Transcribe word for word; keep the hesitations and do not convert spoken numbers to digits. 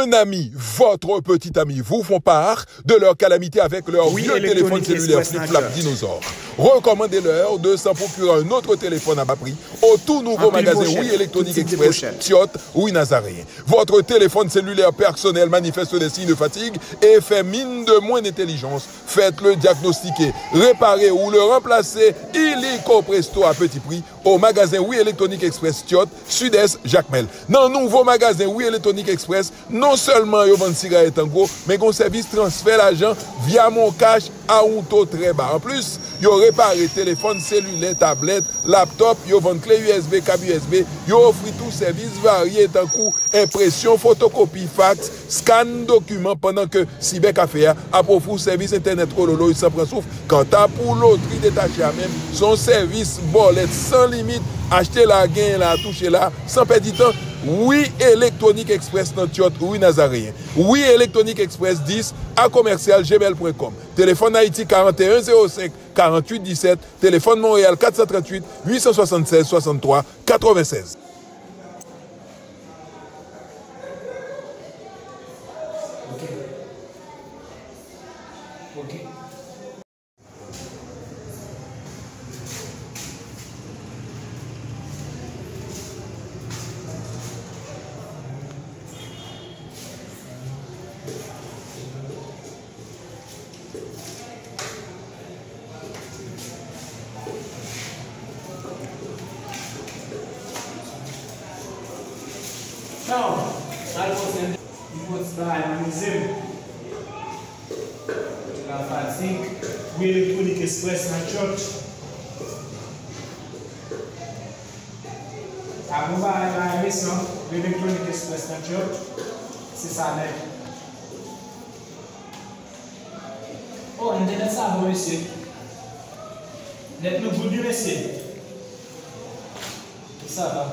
Un ami, votre petit ami vous font part de leur calamité avec leur vieux téléphone cellulaire flip-flap dinosaure. Recommandez-leur de s'en procurer un autre téléphone à bas prix au tout nouveau magasin Oui Électronique Express, Tiot, rue Nazaréen. Votre téléphone cellulaire personnel manifeste des signes de fatigue et fait mine de moins d'intelligence. Faites-le diagnostiquer, réparer ou le remplacer illico presto à petit prix au magasin Oui Électronique Express Tiot, Sud-Est, Jacmel. Nan nouvo magazen Oui Électronique Express, non sèlman yo vann sigarèt an gwo, men gen yon sèvis transfè lajan via Moncash a yon to trè ba. Anplis, yo repare telefòn selilè, tablèt, laptòp, yo vann kle U S B, kab U S B, yo ofri tou sèvis varye tankou enpresyon, fotokopi, faks, scan dokiman, pandan ke Cyber Café a ap ofri w sèvis entènèt ololoy san pran souf. Kanta pou lotri detache a menm, se yon sèvis bòlèt san limit, achte la, genyen la, touche la, san pèdi tan. Oui Électronique Express nan Tiot, rue Nazaréen. Oui Électronique Express dis a commercial gmail point com. Telefòn Ayiti, quarante et un zéro cinq quarante-huit dix-sept. Telefòn Monreyal, quatre cent trente-huit huit cent soixante-seize soixante-trois quatre-vingt-seize. Ok. Ok. Taw, al pran sèn. M pran ti bagay, m amize m. La fatig. Wi, Electronic Express nan Tiot. A bon bagay la, resan. Wi, Electronic Express nan Tiot. Se sa nèt. Oh, entènèt sa bon, mesye. Nèt nou good, wi, mesye. Sa va.